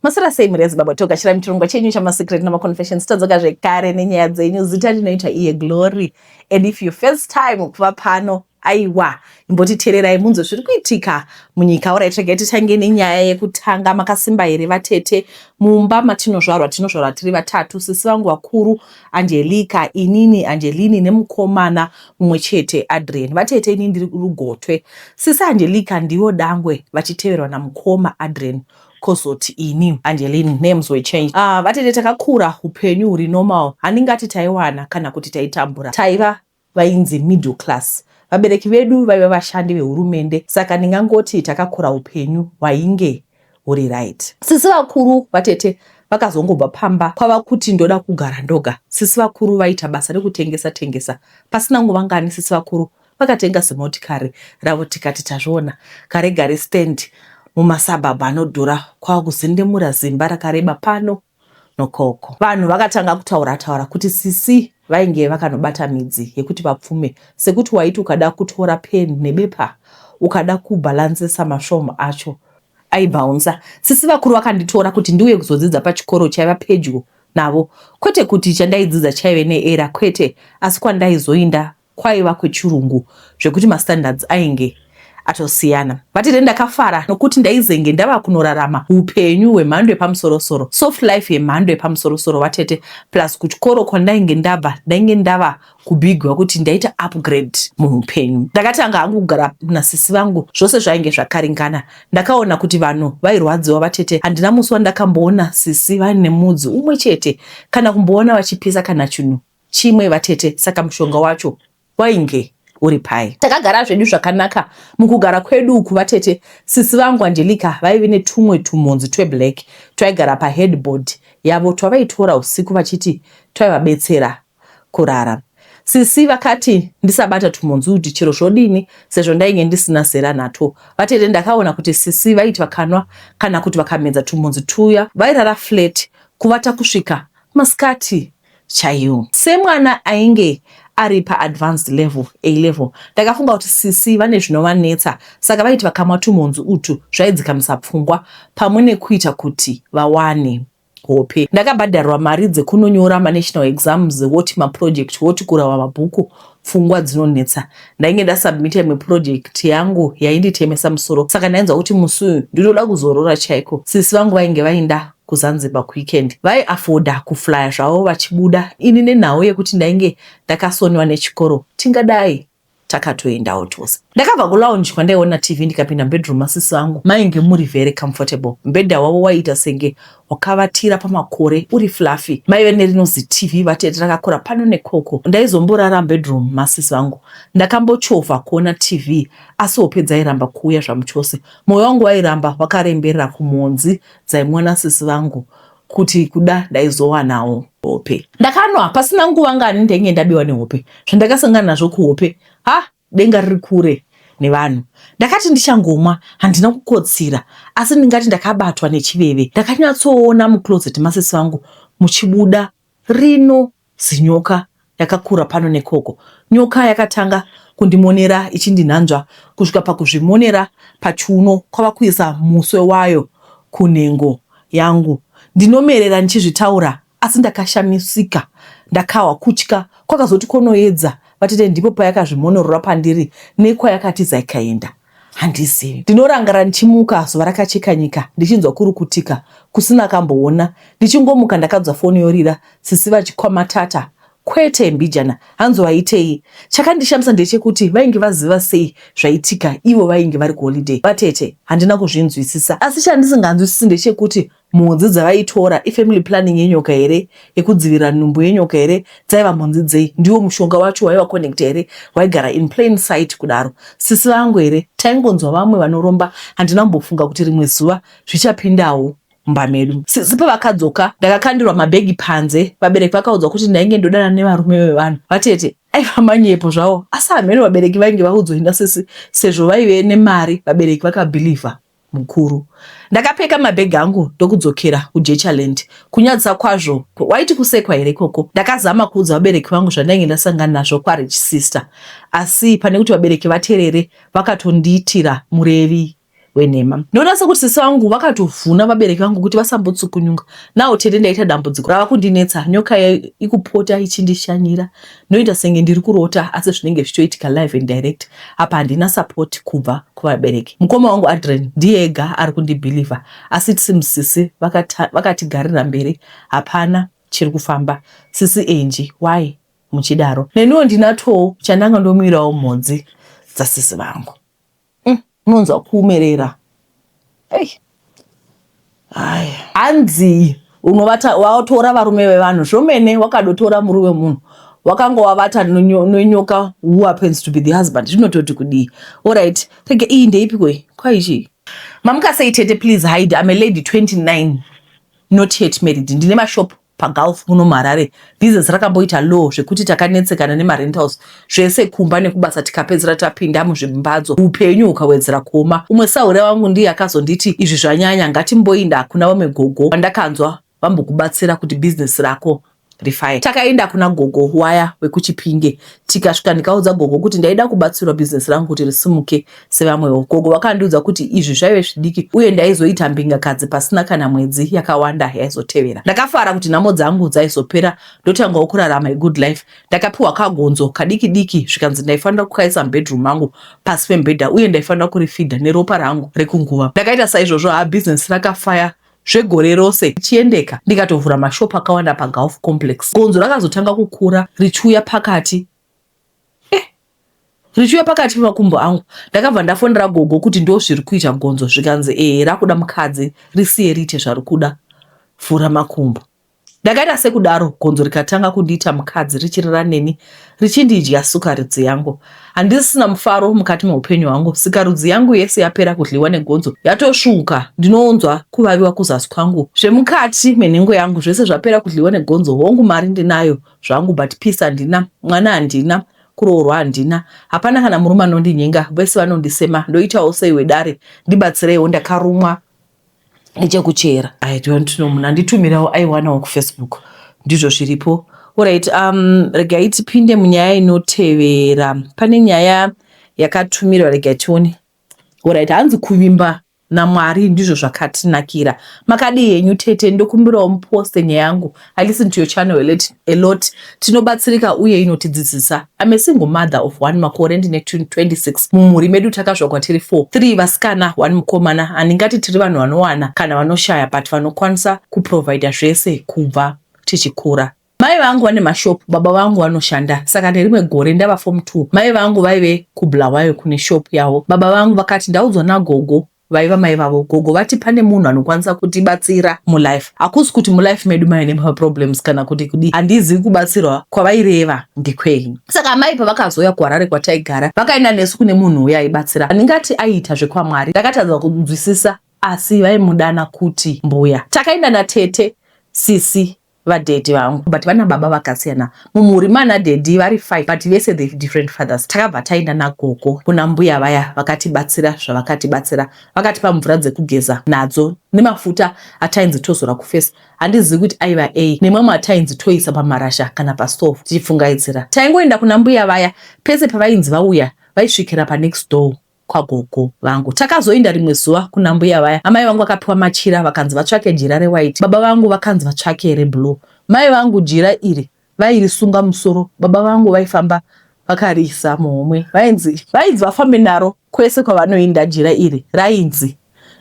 Maswera sei mhuri yeZimbabwe togashira muchirongwa chenyu chamasecret namaconfessions tadzoka zvekare nenyaya dzenyu zita rinoita iye Glory and if you first time kuva pano aiwa imbotiteererai munzwe zviri kuitika munyika orit regai titange nenyaya yekutanga makasimba here vatete mumba matinozvarwa tinozvarwa tiri vatatu sisi vangu vakuru Angelica inini Angelini nemukomana mumwe chete Adrian vatete ini ndiri rugotwe sisi Angelica ndivo dangwe vachiteverwa namukoma Adrian kozoti ini Angeline names were changed ah, vatete takakura upenyu huri normal handingati taiwana kana kuti taitambura taiva vainzi middle class vabereki vedu vaiva vashandi vehurumende saka ndingangoti takakura upenyu hwainge huri right sisi vakuru vatete vakazongobva pamba kwava kuti ndoda kugara ndoga sisi vakuru vaita basa rekutengesa tengesa pasina nguva ngani sisi vakuru vakatenga zimotikari ravo tikati tazviona kare gare stand mumasabhabha anodhura kwava kuzendemura zimba rakareba pano nokoko vanhu vakatanga kutaura taura kuti sisi vainge vakanobata midzi yekuti vapfume sekuti waiti ukada kutora pen nebepa ukada kubhalansisa masvomu acho aibhaunsa sisi vakuru vakanditora kuti ndiuye kuzodzidza pachikoro chaiva pedyo navo kwete kuti chandaidzidza chaive neera kwete asi kwandaizoinda kwaiva kwechirungu zvekuti mastandards ainge atosiyana vatete ndakafara nokuti ndaizenge ndava kunorarama upenyu hwemhando yepamusorosoro soft life yemhando yepamusorosoro vatete plus kuchikoro kwandainge ndabva ndainge ndava kubhigwa kuti ndaita upgrade muupenyu ndakatanga hangu kugara nasisi vangu zvose zvainge zvakaringana ndakaona kuti vanhu vairwadziwa vatete handina musi wandakamboona sisi vaine mudzi umwe chete kana kumboona vachipisa kana chinhu chimwe vatete saka mushonga wacho wainge uri pai takagara zvedu zvakanaka mukugara kwedu uku vatete sisi vangu Angelica vaive netumwe tumhonzi tweblack twaigara paheadboard yavo twavaitora usiku vachiti twaivabetsera kurara sisi vakati ndisabata tumhonzi uti chero zvodini sezvo ndainge ndisina zera natwo vatete ndakaona kuti sisi vaiti vakanwa kana kuti vakamedza tumhonzi tuya vairara flat kuvata kusvika masikati chaiwo semwana ainge ari paadvanced level A level ndakafunga kuti sisi vane zvinovanetsa saka vaiti vakamwa tumhonzi utu zvaidzikamisa pfungwa pamwe nekuita kuti vawane hope ndakabhadharirwa mari dzekunonyora manational exams woti maproject woti kurava mabhuku pfungwa dzinonetsa ndainge ndasubmita imwe project yangu yainditemesa musoro saka ndainzwa kuti musi uyu ndinoda kuzorora chaiko sisi vangu vainge vainda kuZanzibar kuweekend vaiafoda kuflya zvavo vachibuda ini nenhau yekuti ndainge ndakasoniwa nechikoro tingadai takatoendawo tose ndakabva kulounge kwandaiona TV ndikapinda mubedroom masisi vangu mainge muri very comfortable mubhedha wavo waiita senge wakavatira pamakore uri fluffy maive nerinozi TV vatete rakakura pano nekoko ndaizomborara mubedroom masisi vangu ndakambochovha kuona TV asi hope dzairamba kuuya zvamuchose mwoyo wangu wairamba wakaremberera kumhonzi dzaimwa nasisi vangu kuti kuda ndaizowanawo hope ndakanwa pasina nguva ngani ndainge ndabiwa nehope zvandakasangana nazvo kuhope ha denga riri kure nevanhu ndakati ndichangomwa handina kukotsira asi ndingati ndakabatwa nechiveve ndakanyatsoona mucloset masisi vangu muchibuda rino zinyoka yakakura pano nekoko nyoka yakatanga kundimonera ichindinhanzva kusvika pakuzvimonera pachiuno kwava kuisa muswe wayo kunhengo yangu ndinomerera ndichizvitaura asi ndakashamisika ndakahwa kutya kwakazoti konoedza vatete ndipo payakazvimonorora pandiri nekwayakatiza ikaenda handizivi ndinorangara ndichimuka zuva rakacheka nyika ndichinzwa kuri kutika kusina kamboona ndichingomuka ndakanzwa foni yorira sisi vachikwamatata kwete mbijana hanzi waitei chakandishamisa ndechekuti vainge vaziva sei zvaitika ivo vainge vari kuholiday vatete handina kuzvinzwisisa asi chandisinganzwisisi ndechekuti mhodzi dzavaitora ifamily planning yenyoka here yekudzivirira nhumbu yenyoka here dzaiva mhodzi dzei ndiwo mushonga wacho waiva connect here waigara in plain sight kudaro sisi vangu here taingonzwa vamwe vanoromba handina kumbofunga kuti rimwe zuva zvichapindawo mumba medu sisi pavakadzoka ndakakandirwa mabhegi panze vabereki vakaudzwa kuti ndainge ndodana nevarume vevanhu vatete aiva manyepo zvavo asi hameno vabereki vainge vaudzwa sisi sezvo vaive nemari vabereki vakabhilivha mukuru ndakapeka mabhegi angu ndokudzokera kuJechaland kunyadzisa kwazvo waiti kusekwa here ikoko ndakazama kuudza vabereki vangu zvandainge ndasangana nazvo kwarich sister asi pane kuti vabereki vaterere vakatondiitira murevi. wenhema. Ndinoona sekuti sisi vangu vakatovhuna vabereki vangu kuti vasambotsukunyunga. Now tete ndaita dambudziko rava kundinetsa. Nyoka ikupota ichindishanyira. Ndoita senge ndiri kurota asi zvinenge zvichitoitika live and direct. Apa handina support kubva kuvabereki. Mukoma wangu Adrian ndiye ega ari kundibhilivha asi it seems sisi vakatigarira mberi hapana chiri kufamba. Sisi Angie why muchidaro? Neniwo ndinatowo chandanga ndomirawo mhodzi dzasisi vangu. Unonzwa kuumerera. Hey. Haya. Hanzi unovata watora varume vevanhu zvomene wakadotora murume wemunhu wakanga wavata nenyoka who happens to be the husband zvinototi kudii. Alright, rege iyi ndeipi koi kwaichii? Mamuka sei tete, please hide. I'm a lady 29, not yet married. Ndine mashop paGulf muno muHarare. Business rakamboita low zvekuti takanetsekana nemarentals zvese kumba nekubasa, tikapedzera tapinda muzvimbadzo, upenyu hukawedzera kuoma. Umwe sahure wangu ndiye akazonditi izvi zvanyanya, ngatimboinda kuna vamwe gogo vandakanzwa vambokubatsira kuti bhizinesi rako rifaye. Takaenda kuna gogo waya wekuChipinge. Tikasvika ndikaudza gogo kuti ndaida kubatsirwa bhizinesi rangu kuti risimuke sevamwewo. Gogo vakandiudza kuti izvi zvaive zvidiki uye ndaizoita mbingakadzi pasina kana mwedzi yakawanda yaizotevera. Ndakafara kuti nhamo dzangu dzaizopera ndotangawo kurarama a good life. Ndakapiwa kagonzo kadiki diki zvikanzi ndaifanira kukaisa mubedroom mangu pasi pemubhedha uye ndaifanira kurifidha neropa rangu rekunguva. Ndakaita saizvozvo, ha, bhizinesi rakafaya zvegore rose richiendeka, ndikatovhura mashopu akawanda paGulf Complex. Gonzo rakazotanga kukura richiuya pakati richiuya pakati pemakumbo angu. Ndakabva ndafonera gogo kuti ndo zviri kuita gonzo, zvikanzi ehe, rakuda mukadzi, risiye riite zvari kuda, vhura makumbo. Ndakaita sekudaro, gonzo rikatanga kundiita mukadzi richirara neni richindidya sukarudzi yangu. Handisisina mufaro mukati meupenyu hwangu. Sikarudzi yangu yese yapera kudliwa negonzo, yatosvuuka. Ndinonzwa kuvaviwa kuzasi kwangu, zvemukati menhengo yangu zvese zvapera kudliwa negonzo. Hongu mari ndinayo zvangu but peace handina, mwana handina, kuroorwa handina, hapana kana murume anondinyenga, vese vanondisema. Ndoitawo sei wedare, ndibatsireiwo, ndakarumwa nechekuchera. I don't know, munhu anditumirawo aiwanawo kuFacebook, ndizvo zviripo. Alright, regai tipinde munyaya inotevera. Pane nyaya yakatumirwa, regai tione. Alright, hanzi kuvimba naMwari ndizvo zvakatinakira. Makadii henyu tete, ndokumbirawo muposte nyaya yangu. I listen to your channel a lot, tinobatsirika uye inotidzidzisa. I'm a single mother of one, makore ndine 26. Mumhuri medu takazvagwa tiri 4, 3 vasikana, 1 mukomana. Handingati tiri vanhu vanowana kana vanoshaya, but vanokwanisa kuprovhaidha zvese kubva tichikura. Mai vangu vane mashopu, baba vangu vanoshanda. Saka nerimwe gore ndava form 2, mai vangu vaive kuBulawayo kune shop yavo. Baba vangu vakati ndaudzwa nagogo vaiva mai vavo, gogo vati pane munhu anokwanisa kutibatsira mulife. Hakusi kuti mulife medu maive nemaproblems kana kuti kudii, handizivi kubatsirwa kwavaireva ndekwei. Saka amai pavakazouya kuHarare kwataigara, vakaenda nesu kune munhu uya aibatsira. Handingati aiita zvekwaMwari, ndakatadza kunzwisisa, asi vaimudana kuti mbuya. Takaenda natete sisi vadhedhi vangu, but vana baba vakasiyana. Mumhuri mana dhedhi vari 5, but vese the different fathers. Takabva taenda nagogo kuna mbuya vaya, vakatibatsira zvavakatibatsira. Vakatipa mvura dzekugeza nadzo nemafuta atainzi tozora kufesi, handizivi kuti aiva ei, nemamwe atainzi toisa pamarasha kana pastove tichipfungaidzira. Taingoenda kuna mbuya vaya pese pavainzi vauya, vaisvikira panext door kwagogo vangu. Takazoenda rimwe zuva kuna mbuya vaya. Amai vangu vakapiwa machira vakanzi vatsvake jira rewhite, baba vangu vakanzi vatsvake reblue. Mai vangu jira iri vairisunga musoro, baba vangu vaifamba vakariisa muhomwe. Vainzi vafambe naro kwese kwavanoinda, jira iri rainzi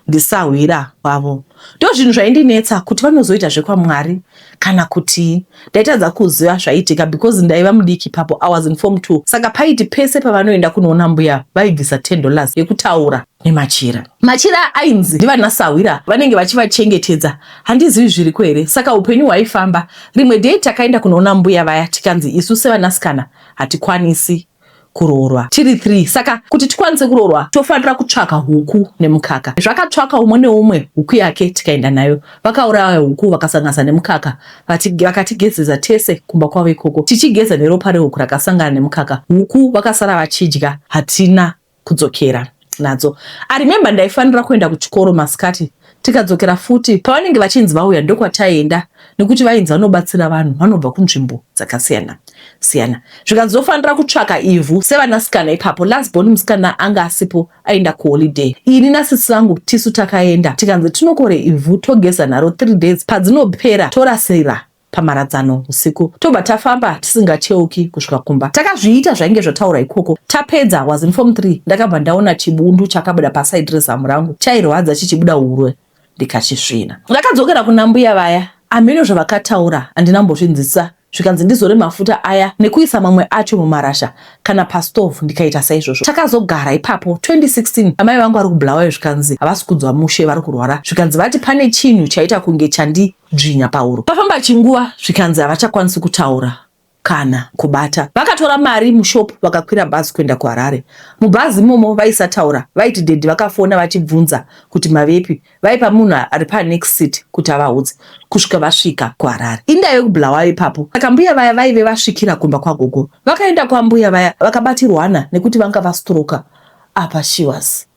ndisahwira wavo. Ndozvinhu zvaindinetsa kuti vanozoita zvekwaMwari kana kuti ndaitadza kuziva zvaiitika because ndaiva mudiki ipapo. I was in form 2. Saka paiti pese pavanoenda kunoona mbuya vaibvisa $10 yekutaura nemachira. Machira ainzi ndivanasahwira vanenge vachivachengetedza, handizivi zviriko here. Saka upenyu hwaifamba. Rimwe day takaenda kunoona mbuya vaya tikanzi isu sevanasikana hatikwanisi kuroorwa tiri 3, saka kuti tikwanise kuroorwa tofanira kutsvaka huku nemukaka. Zvakatsvaka umwe neumwe huku yake tikaenda nayo. Vakauraya huku vakasanganisa nemukaka, vakatigezesa tese kumba kwavo ikoko tichigeza neropa rehuku rakasangana nemukaka. Huku vakasara vachidya, hatina kudzokera nadzo. I remember ndaifanira kuenda kuchikoro masikati, tikadzokera futi pavanenge vachinzi vauya ndokwataienda nekuti vainzi vanobatsira vanhu vanobva kunzvimbo dzakasiyana. Siyana. Zvikanzi tofanira kutsvaka ivhu sevanasikana ipapo. Last born musikana anga asipo aenda kuholiday. Ini nasisi vangu tisu takaenda tikanzi tinokore ivhu togeza naro 3 days padzinopera torasira pamharadzano usiku tobva tafamba tisingacheuki kusvika kumba. Takazviita zvainge zvataurwa ikoko. Tapedza was in form 3 ndakabva ndaona chibundu chakabuda paside rezamu rangu chairwadza chichibuda hurwe ndikachisvina. Ndakadzokera kuna mbuya vaya hameno zvavakataura handina kumbozvinzwisisa zvikanzi ndizore mafuta aya nekuisa mamwe acho mumarasha kana pastove ndikaita saizvozvo. Takazogara ipapo 2016 amai vangu vari kuBulawayo zvikanzi havasi kunzwa mushe vari kurwara zvikanzi vati pane chinhu chaita kunge chandidzvinya pahuro. Pafamba chinguva zvikanzi havachakwanisi kutaura kana kubata. Vakatora mari mushop vakakwira bhazi kuenda kuHarare. Mubhazi imomo vaisataura vaiti daddy vakafona vachibvunza kuti mavepi vaipa munhu ari panext seat kuti avaudze kusvika vasvika kuHarare. Ini ndaive kuBulawayo ipapo saka mbuya vaya vaive vasvikira kumba kwagogo. Vakaenda kwambuya vaya vakabatirwana nekuti vanga vastroka apa she was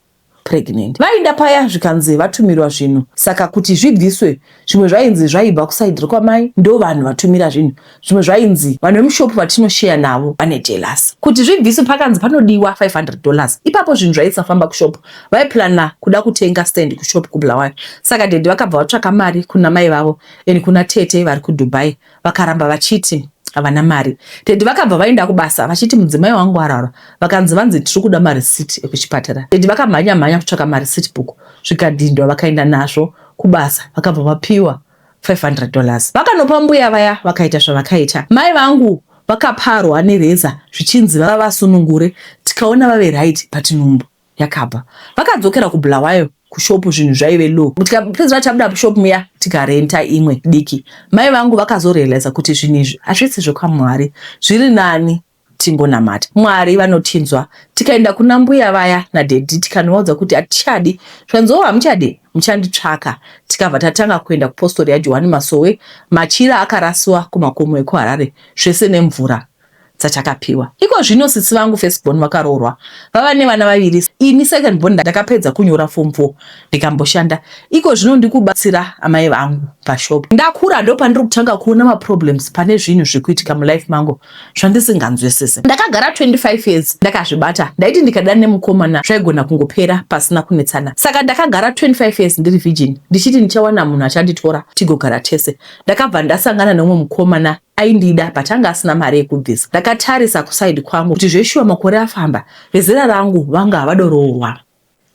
pregnant. Vainda paya zvikanzi vatumirwa zvinhu saka kuti zvibviswe zvimwe zvainzi zvaibva kuside rekwamai ndo vanhu vatumira zvinhu zvimwe zvainzi vanhu vemushop vatinosheya navo vane jealous kuti zvibviswe pakanzi panodiwa $500 ipapo zvinhu zvaisafamba kushop vaiplana kuda kutenga stand kushop kuBulawayo saka daddy vakabva vatsvaka mari kuna mai vavo and kuna tete vari kuDubai vakaramba vachiti havana mari. Daddy vakabva vaenda kubasa vachiti mudzimai wangu arara vakanzi vanzi tiri kuda marisiti ekuchipatara. Daddy vakamhanya mhanya kutsvaka marisiti book zvikadhindwa vakaenda nazvo kubasa vakabva vapiwa $500. Vakanopa mbuya vaya vakaita zvavakaita. Mai vangu vakaparwa nereza zvichinzi vavasunungure tikaona vave right but nhumbu yakabva. Vakadzokera kuBulawayo kushopu zvinhu zvaive low. Tikapedzisira tabuda mushop muya tikarenta imwe diki. Mai vangu vakazorealiza kuti zvinhu izvi hazvisi zvekwaMwari zviri nani tingonamata. Mwari vanotinzwa. Tikaenda kuna mbuya vaya nadaddy tikanovaudza kuti hatichadi. Zvikanzi oh hamuchadi muchanditsvaka. Tikabva tatanga kuenda kupostori yaJohani Masowe machira akarasiwa kumakomo ekuHarare zvese nemvura dzatakapiwa. Iko zvino sisi vangu first born vakaroorwa vava nevana vaviri. Ini second born ndakapedza kunyora form 4 ndikamboshanda. Iko zvino ndikubatsira amai vangu pashop. Ndakura ndopandiri kutanga kuona maproblems pane zvinhu zviri kuitika mulife mangu zvandisinganzwisisi. Ndakagara 25 years ndakazvibata. Ndaiti ndikada nemukomana zvaigona kungopera pasina kunetsana. Saka ndakagara 25 years ndiri virgin ndichiti ndichawana munhu achanditora tigogara tese. Ndakabva ndasangana neumwe mukomana aindida but anga asina mari yekubvisa. Ndakatarisa kuside kwangu kuti zveshuwa makore afamba vezera rangu vanga havadoroorwa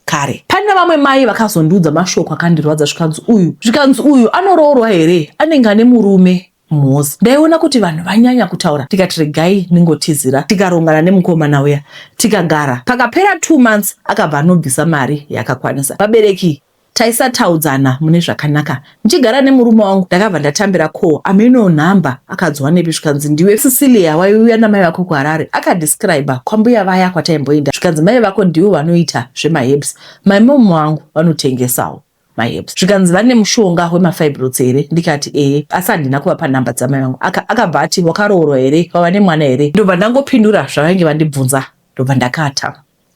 kare. Pane vamwe mai vakazondiudza mashoko akandirwadza zvikanzi uyu zvikanzi uyu anoroorwa here anenge ane murume mhozi. Ndaiona kuti vanhu vanyanya kutaura ndikati regai ndingotizira tikarongana nemukomana uya tikagara. Pakapera 2 months akabva anobvisa mari yaakakwanisa. Vabereki Taisataudzana mune zvakanaka. Ndichigara nemurume wangu ndakabva ndatambira call ameno nhamba akadziwanepi zvikanzi ndiwe Cecilia waiuya namai vako kuHarare. Akadescriber kwambuya vaya kwataimboenda zvikanzi mai vako ndivo vanoita zvemaherbs my mom vangu vanotengesawo maherbs zvikanzi vane mushonga wemafibroids here ndikati ee asi handina kuvapa nhamba dzamai vangu. Akabva ati wakaroorwa here wava nemwana here ndobva ndangopindura zvavainge vandibvunza ndobva ndakata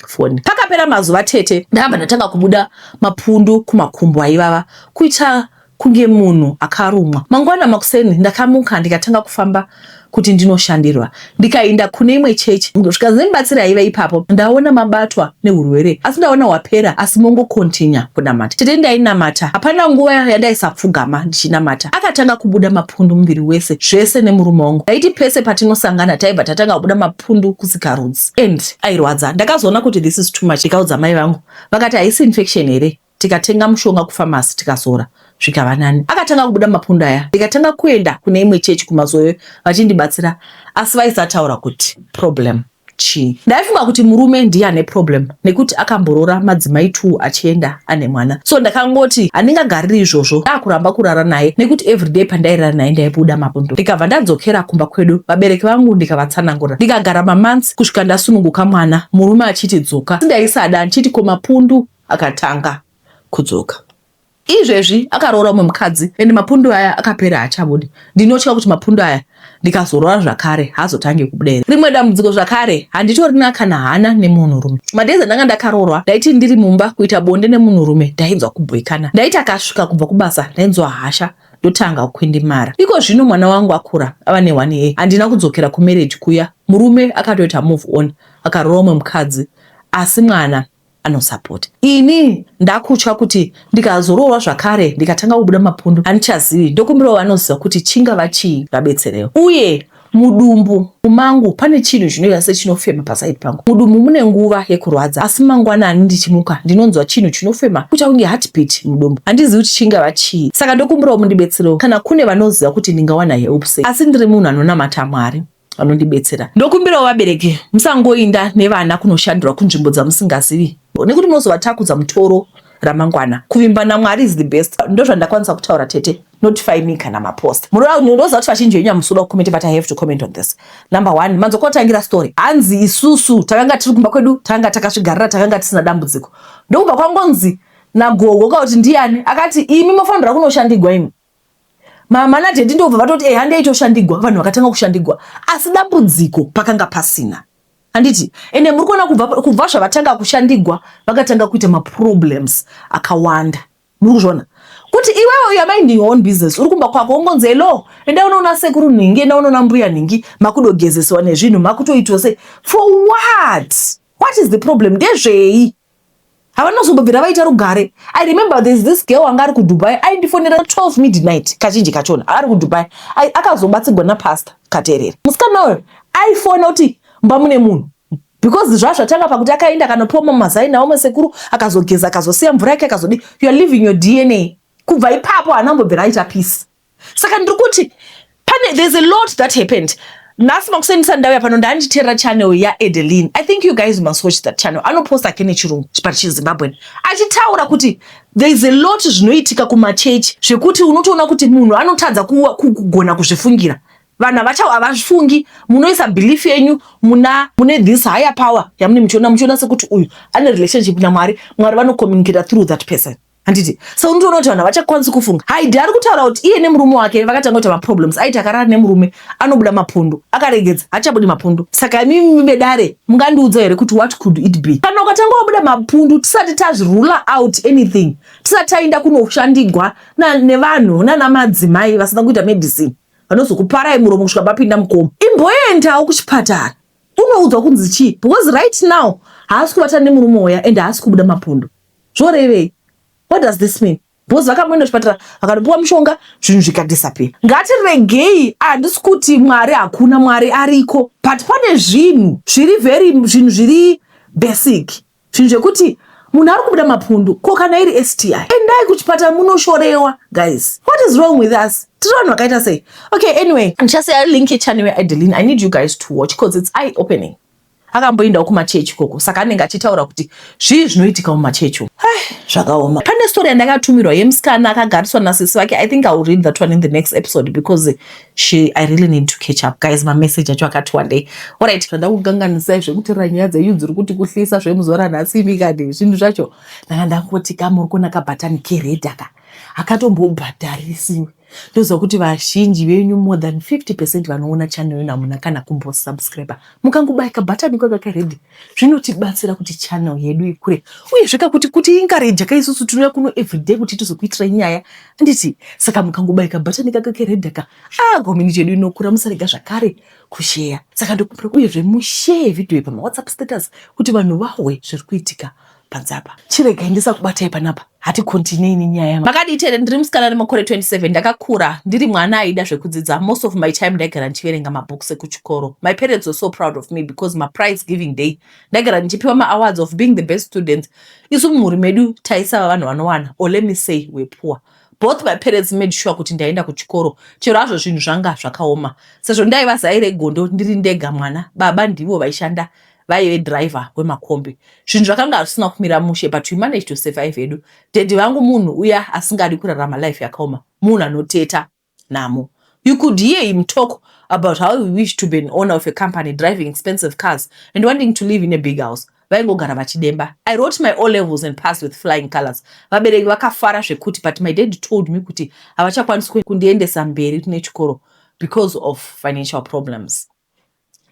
foni. Pakapera mazuva tete ndakabva ndatanga kubuda mapundu kumakumbo aivava kuita kunge munhu akarumwa. Mangwana makuseni ndakamuka ndikatanga kufamba kuti ndinoshandirwa ndikaenda kune imwe chechi zvikanzi nemubatsiri aiva ipapo ndaona mabatwa neurwere asi ndaona hwapera asi mongokontinya kunamata. Tete ndainamata hapana nguva yandaisapfugama ndichinamata. Akatanga kubuda mapundu muviri wese zvese nemurume wangu. Ndaiti pese patinosangana taibva tatanga kubuda mapundu kusikarudzi. And airwadza. Ndakazoona kuti this is too much ndikaudza mai vangu vakati haisi infection here tikatenga mushonga kupharmacy tikazora zvikava nani. Akatanga kubuda mapundu aya ndikatanga kuenda kune imwe chechi kumazoe vachindibatsira asi vaisataura kuti problem chii. Ndaifunga kuti murume ndiye ane problem nekuti akamboroora madzimai 2 achienda ane mwana so ndakangoti handingagariri izvozvo ndakuramba kurara naye nekuti everyday pandairara naye ndaibuda mapundu. Ndikabva ndadzokera kumba kwedu vabereki vangu ndikavatsanangura ndikagara mamonths kusvika ndasununguka mwana murume achiti dzoka asi ndaisada ndichiti ko mapundu akatanga kudzoka. Izvezvi akaroora umwe mukadzi ende mapundu aya akapera haachabudi. Ndinotya kuti mapundu aya ndikazoroora zvakare haazotangi kubuda here. Rimwe dambudziko zvakare handitorina kana hana nemunhurume. Madays andanga ndakaroorwa ndaiti ndiri mumba kuita bonde nemunhurume ndainzwa kubhoikana. Ndaiti akasvika kubva kubasa ndainzwa hasha. Ndotanga kukwindimara. Iko zvino mwana wangu akura ava ne1 year. Handina kudzokera kumarriage kuya. Murume akatoita move on akaroora umwe mukadzi asi mwana anosapota. Ini ndakutya kuti ndikazoroorwa zvakare ndikatanga kubuda mapundu handichazivi. Ndokumbirawo vanoziva kuti chingava chii vabetserewo. Uye mudumbu mangu pane chinhu chinoita sechinofema pasaidi pangu. Mudumbu mune nguva yekurwadza asi mangwanani ndichimuka ndinonzwa chinhu chinofema kuita kunge heartbeat mudumbu. Handizivi kuti chingava chii. Saka ndokumbirawo mundibetserewo kana kune vanoziva kuti ndingawana help sei. Asi ndiri munhu anonamata Mwari vanondibetsera. Ndokumbirawo vabereki musangoinda nevana kunoshandirwa kunzvimbo dzamusingazivi nekuti munozovatakudza mutoro ramangwana. Kuvimba naMwari is the best. Ndozvandakwanisa kutaura tete. Notify me kana mapost. Munoziva kuti vazhinji venyu hamusi kuda kucomment, but I have to comment on this. Number one, manzwa kwatangira story. Hanzi isusu takanga tiri kumba kwedu, takanga takazvigarira, takanga tisina dambudziko. Ndokubva kwangonzi nagogo kakuti ndiani akati imi mofanira kunoshandigwa imi. Mama nadaddy ndobva vatoti eha ndeitoshandigwa, vanhu vakatanga kushandigwa. Asi dambudziko pakanga pasina. Handiti ende muri kuona kubva zvavatanga kushandigwa vakatanga kuita maproblems akawanda. Muri kuzviona kuti iwewe you are minding your own business, uri kumba kwako wongonzi hello, enda unoona sekuru nhingi, enda unoona mbuya nhingi, makudogezesiwa nezvinhu, makutoitwa sei for what? What is the problem? Ndezvei? Havanozombobvira vaita rugare. I remember there's this girl anga ari kuDubai, aindifonera 12 midnight kazhinji kachona ari kuDubai. Akazobatsigwa napastor Katerere. Musikana uyo aifona kuti mba mune munhu because zvazvatanga pakuti akaenda akanopiwa mamazai naomwe sekuru, akazogeza, akazosiya mvura yake, akazodi. You are living your DNA. Kubva ipapo haana kumbobvira aita peace. Saka ndiri kuti pane there's a lot that happened. Nhasi makusendisa ndauya pano, ndanditeerera channel yaEdeline. I think you guys must watch that channel. Anoposta ake nechirungu but chiZimbabwean, achitaura kuti there is a lot zvinoitika kumachechi zvekuti unotoona kuti munhu anotadza kugona kuzvifungira. Vanhu havazvifungi. Munoisa belief yenyu muna mune this higher power yamune muchiona sekuti uyu ane relationship naMwari, Mwari vanocommunicata through that person, handiti? So unotoona kuti vanhu havachakwanisi kufunga. Haidi ari kutaura kuti iye nemurume wake vakatanga kuita maproblems. Aiti akarara nemurume anobuda mapundu, akaregedza hachabudi mapundu. Saka imimi vedare mungandiudza here kuti what could it be? Kana ukatanga wabuda mapundu tisati tazvirule out anything, tisati taenda kunoshandigwa nevanhu nana madzimai vasina kuita medicine vanozokuparai muromo kusvika vapinda mukoma, imboendawo kuchipatara unoudzwa kunzi chii, because right now haasi kuvata nemurume uya and haasi kubuda mapundu. Zvorevei? What does this mean? Because vakamboenda kuchipatara vakanopiwa mushonga, zvinhu zvikadisappear. Ngatiregei, handisi kuti Mwari hakuna, Mwari ariko, but pane zvinhu zviri very zvinhu zviri basic, zvinhu zvekuti munhu ari kubuda mapundu, ko kana iri STI? Endai kuchipatara munoshorewa. Guys, what is wrong with us? Tiri vanhu vakaita sei? Okay, anyway, ndichasiya link yechannel yaEdeline. I need you guys to watch because it's eye opening. Akamboendawo kumachechi ikoko, saka anenge achitaura kuti zvii zvinoitika mumachechi umu. Zvakaoma. Pane story yandakatumirwa yemusikana akagariswa nasisi vake. I think I will read that one in the next episode because I really need to catch up, guys. Mamessage acho akati one day. Alright, zvandakukanganisai zvekuteerera nyaya dzenyu dziri kuti kuhlisa zvemuzuva ranhasi. Imi kani zvinhu zvacho ndanga ndangoti kamuri kuona kabhatani kered aka akatombobhadharisiwe. Ndoziva kuti vazhinji venyu, more than 50% vanoona channel ino, hamuna kana kumbosubscribe. Mukangobaya kabhatani kaka kered zvinotibatsira kuti channel yedu ikure, uyezve kakuti kuti encourage kaisusu tinouya kuno everyday kuti tizokuitirai nyaya, handiti? Saka mukangobaya kabhatani kaka kered aka, ah, community yedu inokura. Musarega zvakare kusheya. Saka ndokumbira uyezve mushare video pamawhatsapp status kuti vanhu vahwe zviri kuitika panze apa. Chiregai ndisakubatai panapa, haticontinue nenyaya. Makadii tere? Ndiri musikana nemakore 27. Ndakakura ndiri mwana aida zvekudzidza. Most of my time ndaigara ndichiverenga mabooks ekuchikoro. My parents were so proud of me because maprize giving day ndaigara ndichipiwa maawards of being the best student. Isu mumhuri medu taisava vanhu vanowana, or let me say were poor. Both my parents made sure kuti ndaenda kuchikoro chero hazvo zvinhu zvanga zvakaoma. Sezvo ndaiva zai regondo, ndiri ndega mwana, baba ndivo vaishanda, vaive driver wemakombi. Zvinhu zvakanga zvisina kumira mushe, but we managed to survive hedu. Daddy vangu munhu uya asingadi kurarama life yakaoma, munhu anoteta namo. You could hear him talk about how he wished to be an owner of a company, driving expensive cars and wanting to live in a big house. Vaingogara vachidemba. I wrote my O levels and passed with flying colors. Vabereki vakafara zvekuti, but my dad told me kuti havachakwanisi kundiendesa mberi nechikoro because of financial problems.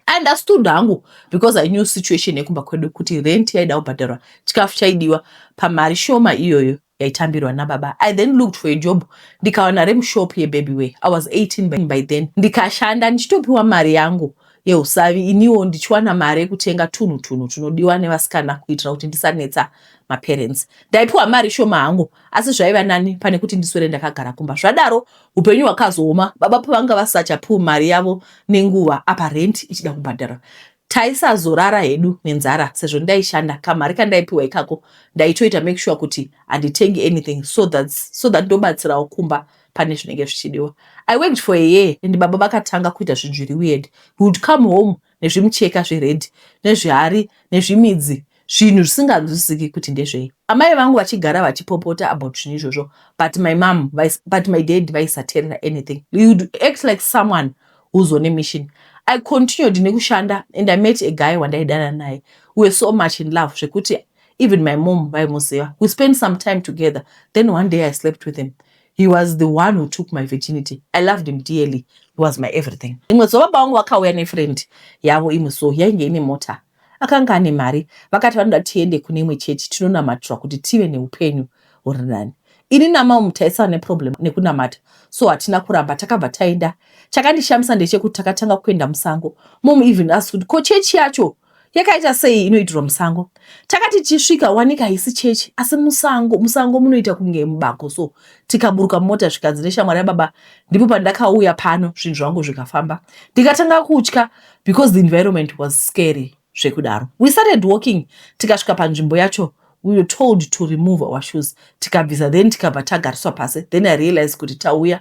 I understood hangu because I knew situation yekumba kwedu, kuti rent yaida kubhadharwa, chikafu chaidiwa pamari shoma iyoyo. Yaitambirwa nababa. I then looked for a job, ndikawana remushop yebaby wear. I was 18 by then. Ndikashanda ndichitopiwa mari yangu yeusavi, iniwo ndichiwana mari yekutenga tunhu tunhu tunodiwa nevasikana kuitira kuti ndisanetsa maparents. Ndaipiwa mari shoma hangu, asi zvaiva nani pane kuti ndiswere ndakagara kumba. Zvadaro upenyu hwakazooma baba pavanga vasachapiwa mari yavo nenguva, apa rent ichida kubhadhara. Taisazorara hedu nenzara sezvo ndaishanda. Kamari kandaipiwa ikako ndaitoita make sure kuti handitengi anything so that ndobatsirawo kumba pane zvinenge zvichidiwa. I worked for a year and baba vakatanga kuita zvinhu zviri weird. He would come home nezvimucheka zvered, nezvihari, nezvimidzi, zvinhu zvisinganzwisisiki kuti ndezvei. Amai vangu vachigara vachipopota about zvinhu izvozvo, but my mom, but my dad vaisateerera anything. He would act like someone who's on a mission. I continued nekushanda and I met a guy wandaidana naye. We were so much in love zvekuti even my mom vaimuziva. We spent some time together. Then one day I slept with him. He was the one who took my virginity. I loved him dearly. He was my everything. Rimwe zuva baba vangu vakauya nefriend yavo imwe, so yainge ine mota, akanga ane mari. Vakati vanoda tiende kune imwe chechi tinonamatirwa kuti tive neupenyu huri nani. Ini namom taisava neproblem nekunamata, so hatina kuramba, takabva taenda. Chakandishamisa ndechekuti takatanga kuenda musango. Mom even asked kuti ko chechi yacho yakaita sei inoitirwa musango. Takati tichisvika, wanika haisi chechi asi musango. Musango munoita kunge mubako, so tikaburuka mumota, zvikanzi neshamwari yababa, "Ndipo pandakauya pano, zvinhu zvangu zvikafamba." Ndikatanga kutya because the environment was scary zvekudaro. We started walking, tikasvika panzvimbo yacho. We were told to remove our shoes. Tikabvisa, then tikabva tagariswa pasi. Then I realized kuti tauya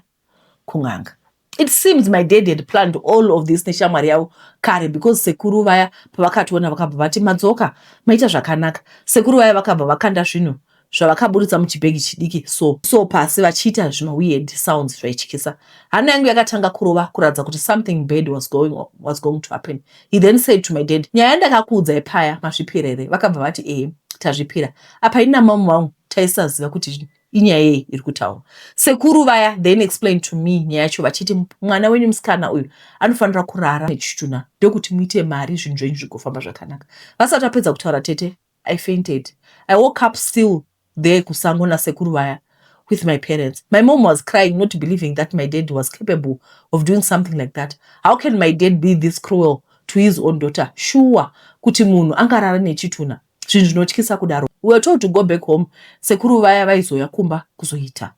kun'anga. It seems my dad had planned all of this neshamwari yavo kare, because sekuru vaya pavakationa vakabva vati, "Madzoka, maita zvakanaka." Sekuru vaya vakabva vakanda zvinhu zvavakaburitsa muchibhegi chidiki so pasi, vachiita zvimaweird sounds zvaityisa. Hana yangu yakatanga kurova kuratidza kuti something bad was going to happen. He then said to my dad, "Nyaya yandakakuudzai paya mazvipira here?" Vakabva vati, "Ehe, tazvipira." Apa ini namamu vangu taisaziva kuti inyaya yei iri kutaura. Sekuru vaya then explained to me nyaya yacho vachiti, "Mwana wenyu musikana uyu anofanira kurara nechitunha ndokuti muite mari, zvinhu zvenyu zvigofamba zvakanaka." Vasati vapedza kutaura, tete, I fainted. I woke up still there kusango nasekuru vaya with my parents. My mom was crying, not believing that my dad was capable of doing something like that. How can my dad be this cruel to his own daughter? Sure kuti munhu angarara nechitunha, zvinhu zvinotyisa kudaro? We were told to go back home. Sekuru vaya vaizoya kumba kuzoita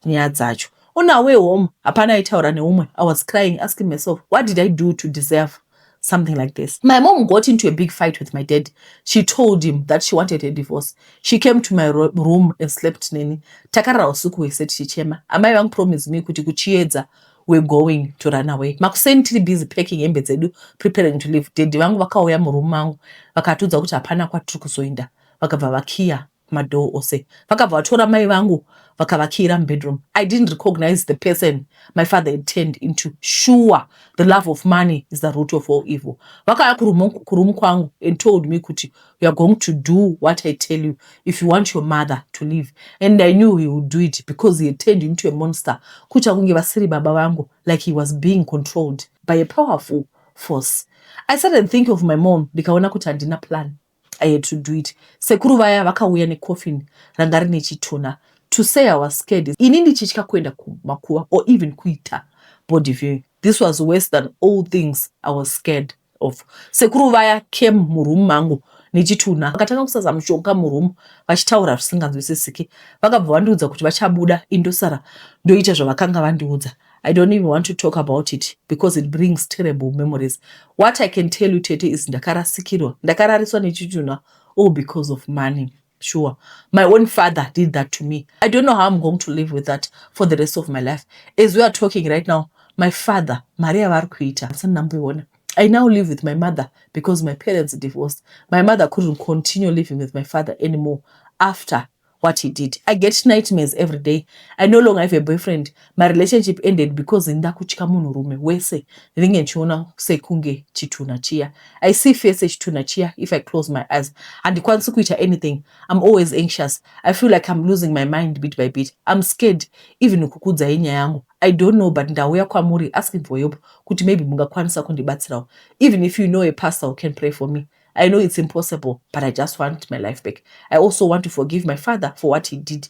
nyaya dzacho. On our way home hapana aitaura neumwe. I was crying, asking myself, what did I do to deserve something like this? My mom got into a big fight with my dad. She told him that she wanted a divorce. She came to my room and slept neni. Takarara usiku hwese tichichema. Amai vangu promise me kuti kuchiedza we're going to run away. Makuseni tiri busy packing hembe dzedu, preparing to leave, daddy vangu vakauya murumu mangu, vakatiudza kuti hapana kwatiri kuzoenda. Vakabva vakiya madoor ose, vakabva vatora mai vangu vakavakiyira mubedroom. I didn't recognize the person my father had turned into. Sure, the love of money is the root of all evil. Vakauya kurumu kwangu and told me kuti, "You are going to do what I tell you if you want your mother to live." And I knew he would do it because he had turned into a monster, kuita kunge vasiri baba vangu, like he was being controlled by a powerful force. I started thinking of my mom, ndikaona kuti handina plan. I had to do it. Sekuru vaya vakauya necoffin ranga rine chitunha. To say I was scared, ini ndichitya kuenda kumakuva or even kuita body viewing, this was worse than all things I was scared of. Sekuru vaya came murumu mangu nechitunha, vakatanga kusaza mushonga murumu vachitaura zvisinganzwisisiki. Vakabva vandiudza kuti vachabuda, indosara ndoita zvavakanga vandiudza. I don't even want to talk about it because it brings terrible memories. What I can tell you, tete, is ndakarasikirwa, ndakarariswa nechitunha, all because of money. Sure, my own father did that to me. I don't know how I'm going to live with that for the rest of my life. As we are talking right now, my father, mari yavari kuita asani ndamboiona. I now live with my mother because my parents divorced. My mother couldn't continue living with my father anymore after what he did. I get nightmares every day. I no longer have a boyfriend. My relationship ended because ndakutya munhurume wese, ndinenge ndichiona sekunge chitunha chiya. I see face chitunha chiya if I close my eyes. Handikwanisi kuita anything. I'm always anxious. I feel like I'm losing my mind bit by bit. I'm scared even kukuudzai nyaya yangu. I don't know, but ndauya kwamuri asking for help kuti maybe mungakwanisa kundibatsirawo, even if you know a pastor who can pray for me. I know it's impossible, but I just want my life back. I also want to forgive my father for what he did.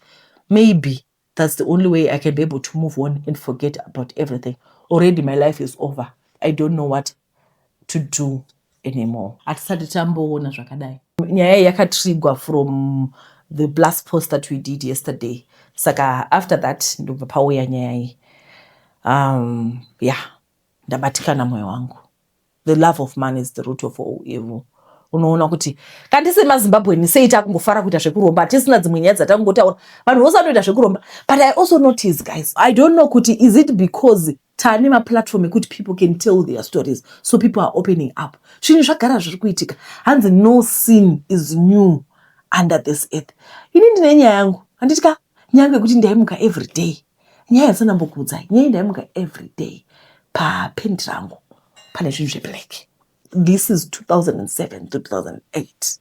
Maybe that's the only way I can be able to move on and forget about everything. Already my life is over. I don't know what to do anymore. Hatisati tamboona zvakadai. Nyaya iyi yakatrigwa from the last post that we did yesterday. Saka after that ndobva pauya nyaya iyi. Yeah, ndabatikana mwoyo wangu. The love of money is the root of all evil. Unoona kuti kandi semaZimbabweni sei takungofara kuita zvekuromba, hatisina dzimwe nyaya dzatangotaura, vanhu vose vanoita zvekuromba. But I also notice, guys, I don't know kuti is it because taane maplatform ekuti people can tell their stories, so people are opening up. Zvinhu zvagara zviri kuitika. Hanzi no sin is new under this earth. Ini ndine nyaya yangu, handiti ka? Nyaya yekuti ndaimuka every day, nyaya yandisandambokuudzai, nyaya ndaimuka every day papendi rangu pane zvinhu zveblack. This is 2007 to 2008.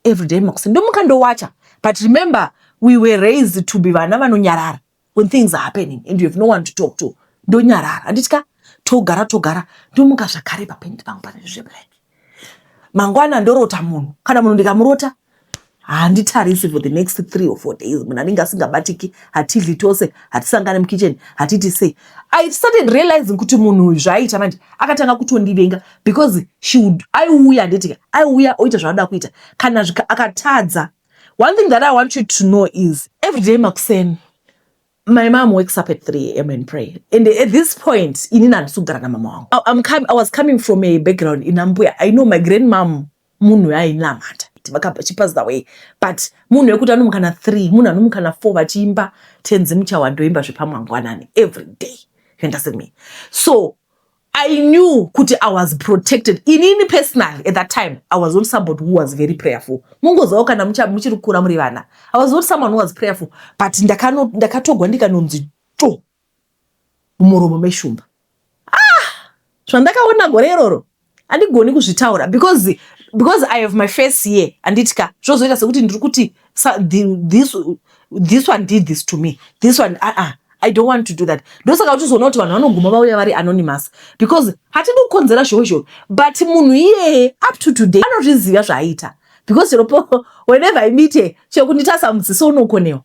Every day makuseni ndomuka ndowacha. But remember, we were raised to be vana vanonyarara when things are happening and you have no one to talk to. Ndonyarara, handiti ka? Togara togara, ndomuka zvakare papendi pangu pane zvinhu zveblack. Mangwana ndorota munhu. Kana munhu ndikamurota, handitarisi for the next 3 or 4 days. Munhu anenge asingabatiki, hatidli tose, hatisangane mukitchen, hatiti sei. I started realizing kuti munhu uyu zvaaita manje akatanga kutondivenga because she would, aiuya, handitika, aiuya oita zvaanoda kuita. Kana akatadza, one thing that I want you to know is every day makuseni my mom wakes up at 3 a.m. and pray. And at this point, inini handisi kugara namama wangu. I was coming from a background in ambuya. I know my grandmom, munhu ainamata. She passed away. But munhu wekuti anomuka na 3, munhu anomuka na 4 vachiimba Tenzi Muchawandoimba zvepamangwanani every day. You understand me? So I knew kuti I was protected. Inini personally, at that time, I was not somebody who was very prayerful. Mungozivawo kana muchiri kukura muri vana. I was not someone who was prayerful. But ndakatogwa ndikanonzi to mumuromo meshumba. Ah! Zvandakaona gore iroro handigoni kuzvitaura because I have my face here, handiti ka? Zvozoita sekuti ndiri kuti this one did this to me, this one. I don't want to do that. Ndosaka uchizoona kuti vanhu vanoguma vauya vari anonymous because hatidi kukonzera zhozho. But munhu iyeye up to today anozviziva zvaaita because chero whenever I meet her, chero kunditasa mudziso unokonewa.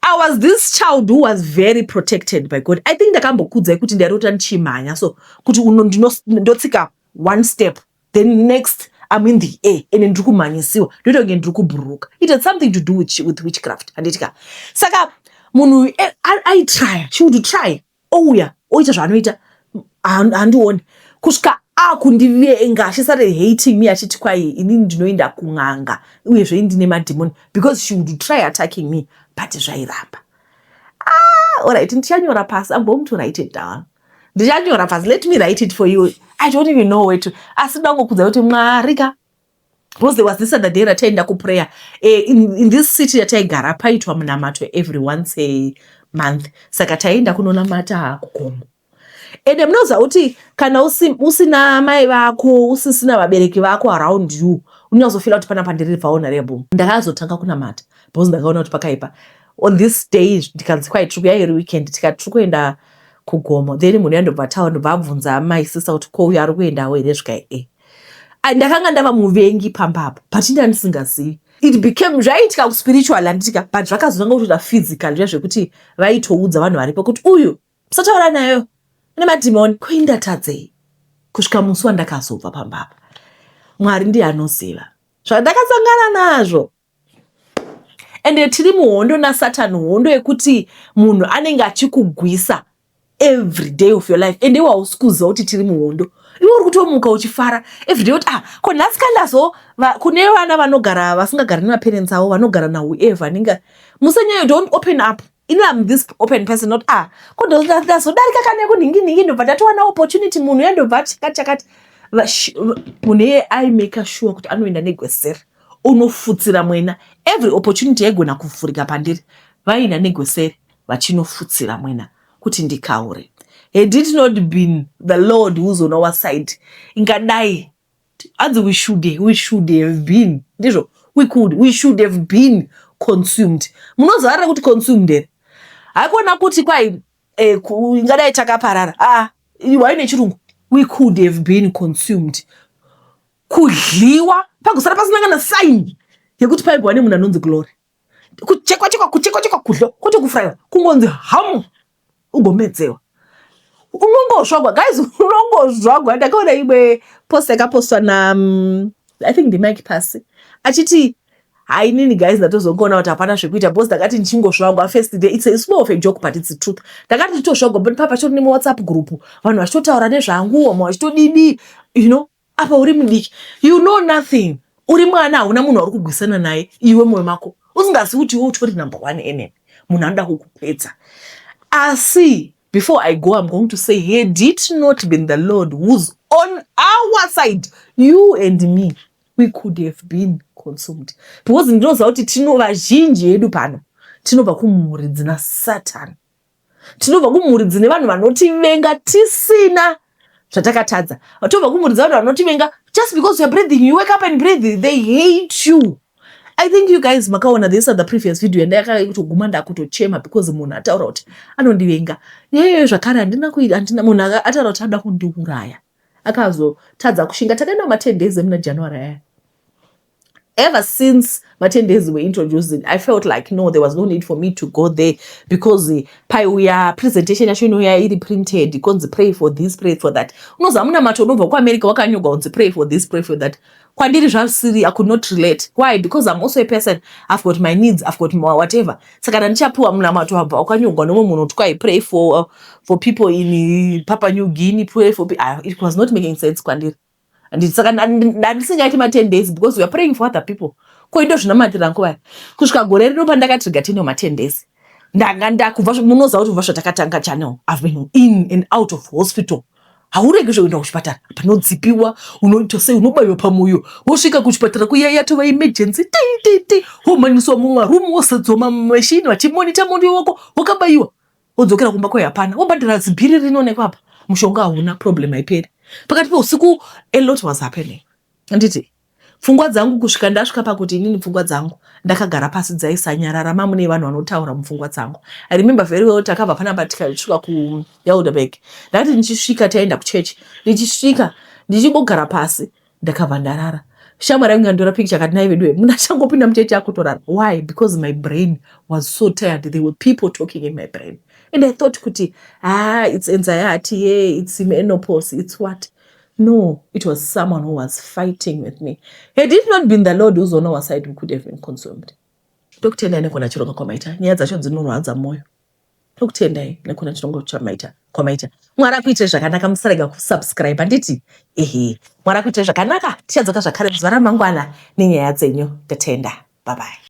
I was this child who was very protected by God. I think ndakambokudzai kuti ndairota ndichimhanya, so kuti ndotsika one step, then next I'm in the air and ndiri kumhanyisiwa, ndoita kunge ndiri kubhururuka. It had something to do with witchcraft, handiti ka? Saka munhu aitrya, she would try, ouya oita zvaanoita, handioni kusvika akundivenga. She started hating me achiti kwai inini ndinoenda kun'anga uyezve ndine madhimoni because she would try attacking me, but zvairamba. Ah, alright, ndichanyora pasi. I'm going to write it down. Ndichanyora pasi. Let me write it for you. I don't even know where to, asi ndangokudza kuti Mwari ka, because there was this other day rataenda kuprayer in this city yataigara. Paitwa munamato every once a month, saka taienda kunonamata kugomo. Ende munoziva kuti kana usina mai vako, usisina vabereki vako around you, unonyazofeela kuti panapa ndiri vulnerable. Ndakazotanga kunamata because ndakaona kuti pakaipa. On this day ndikanzi kwai tiri kuya iri weekend, tikati tiri kuenda kugomo. Then munhu yandobva taura, ndobva abvunza my sister kuti ko uyu ari kuendawo here? Zvikai e ndakanga ndava muvengi pambapo, but inda ndisingazivi. It became zvaiitika kuspiritual, handitika? But zvakazotanga kutoita physical zviya zvekuti vaitoudza vanhu varipo kuti uyu musataura nayo, ane madhimoni. Koindatadzei kusvika musi wandakazobva pambapa? Mwari ndiye anoziva zvandakasangana nazvo. Ende tiri muhondo naSatani, hondo yekuti munhu anenge achikugwisa every day of your life, ende iwe hausi kuziva kuti tiri muhondo. Iwe uri kutomuka uchifara everyday kuti ah, ko nhasi kandazo. Kune vana vanogara vasingagari nemaparents avo, vanogara nawhoever anenge musanyayo. Don't open up. Ini am this open person, not ah, ko ndazodarika kane kunhingi nhingi, ndobva ndatowana opportunity, munhu yandobva chakati chakati. Munhu iyeye aimake sure kuti anoenda negweseri unofutsira mwena. Every opportunity yaigona kuvhurika pandiri, vaina negweseri vachinofutsira mwena kuti ndikaure. Had it not been the Lord who's on our side, ingadai hanzi we should have been, ndizvo, we should have been consumed. Munoziva kuti consumed here? Haikona kuti kwai ingadai takaparara. Ah, waine chirungu, we could have been consumed, kudliwa pagosara pasina kana sign yekuti paibwa nemunhu anonzi Glory. Kuchekwa chekwa, kuchekwa chekwa, kudlo kwete kufurayiwa, kungonzi hamu ugomedzewa. Unongozvagwa, guys, unongozvagwa. Ndakaona imwe post yakapostwa na I think ndiMike Pasi achiti, "Hainini guys, ndatozongoona kuti hapana zvekuita because ndakati ndichingozvagwa first day." It's more of a joke, but it's the truth. Ndakati ndichitozvagwa, but papa chitori nemuWhatsApp group, vanhu vachitotaura nezvangu, vamwe vachitodidi. Apa uri mudiki, you know nothing, uri mwana, hauna munhu wauri kugwisana naye. Iwe mwoyo mako usingazivi kuti iwe utori number one enemy, munhu anoda kukupedza. Asi before I go, I'm going to say, had it not been the Lord who's on our side, you and me, we could have been consumed, because ndinoziva kuti tino vazhinji yedu pano tinobva kumhuri dzina Satani, tinobva kumhuri dzine vanhu vanotivenga tisina zvatakatadza, tobva kumhuri dzevanhu vanotivenga just because you are breathing. You wake up and breathe, they hate you. I think you guys makaona this are the previous video yandakatoguma ndakutochema because munhu ataura kuti anondivenga. Nyaya iyoyo zvakare handina, handina munhu ataura kuti anoda kundiuraya, akazotadza kushinga. Takaenda ma10 days emuna January aya. Ever since ma10 days were introduced, I felt like, no, there was no need for me to go there because paiuya presentation yacho inouya iri printed, konzi pray for this, pray for that. Unoziva munamato unobva kuAmerica wakanyorwa kunzi pray for this, pray for that. Kwandiri zvasiri, I could not relate. Why? Because I'm also a person, I've got my needs, I've got my whatever. Saka kana ndichapiwa munamato wabva wakanyorwa nomwe munhu kuti kwai pray for people in Papua New Guinea, pray for, it was not making sense kwandiri. Handiti saka ndandisingaiti ma10 days because we are praying for other people. Ko indo zvinamatira nguva kusvika gore rino pandakatriga tine ma10 days. Ndanga ndakubva, munoziva kuti kubva zvatakatanga channel, I've been in and out of hospital. Hauregi zvekuenda kuchipatara, panodzipiwa, unoita sei, unobayiwa pamwoyo, wosvika kuchipatara kuya yatova emergency, ti ti ti, womhanyiswa mumarumu, wosadzwa mamashini vachimonita mwoyo wako wakabayiwa, wodzokera kumba kwayo, hapana, wobhadhara zibhiri rinoonekwa apa, mushonga hauna, problem haiperi. Pakati peusiku a lot was happening. Handiti pfungwa dzangu, kusvika ndasvika pakuti inini pfungwa dzangu ndakagara pasi dzaisanyarara, mamune vanhu vanotaura mupfungwa dzangu. I remember very well, takabva panapa tikasvika kuHelderberg. Ndakati ndichisvika, taenda kuchechi, ndichisvika ndichingogara pasi ndakabva ndarara. Shamwari yangu yandora picture akati, "Nai vedu, munhu achangopinda muchechi akutorara." Why? Because my brain was so tired. There were people talking in my brain and I thought kuti, ah, it's anxiety, yeah, it's menopause, it's what. No, it was someone who was fighting with me. Had it not been the Lord who's on our side, we could have been consumed. Tokutendai nekuna chirongo kwamaita. Nyaya dzacho dzinorwadza mwoyo. Tokutendai nekuna chirongo chamaita kwamaita. Mwari akuitire zvakanaka. Musarega kusubscribe, handiti? Ehe, Mwari akuitire zvakanaka. Tichadzoka zvakare muzuva ramangwana nenyaya dzenyu. Ndatenda, bye bye.